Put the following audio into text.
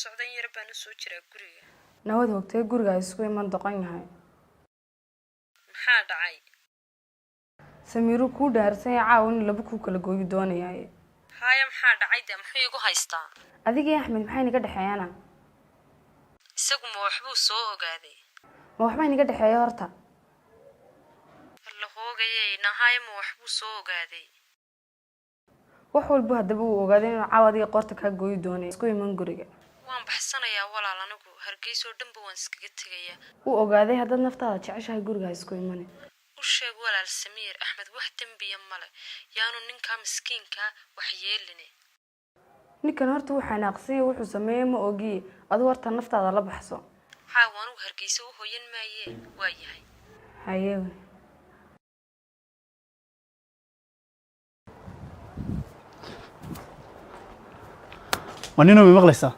Socdan yar baan u soo jiraa guriga. Nawad hogtay, guriga ay isku iman doqon yahay. Maxaa dhacay? Samiiru kuu dhaarsan yahay caawa in laba kuu kala gooyu doonayaay. Haaya, maxaa dhacay dee? Muxuu igu haystaa? Adigii Axmed maxay naga dhexeeyana? Isagu ma waxbuu soo ogaaday? Ma waxbaa inaga dhexeeya horta? La hoogayay nahaaya, ma waxbuu soo ogaaday? Wax walba haddaba uu ogaaday inuu caawa adiga qoorta kaa gooyu doonaya. Isku iman guriga. Waan baxsanayaa walaal, anigu Hargeysa oo dhanba waan iskaga tegayaa. Wuu ogaaday. Haddaad naftaada jeceshahay, guriga ha isku imani. U sheeg walaal Samiir, Axmed wax dembiya male, yaanu ninkaa miskiinkaa wax yeeline. Ninkan horta wuu xanaaqsanya, wuxuu sameeyey ma ogiye. Adigu horta naftaada la baxso. Caawa anigu Hargeysa u hoyan maayee, waa yahay. Haye. Waa ninoo, may maqlaysaa?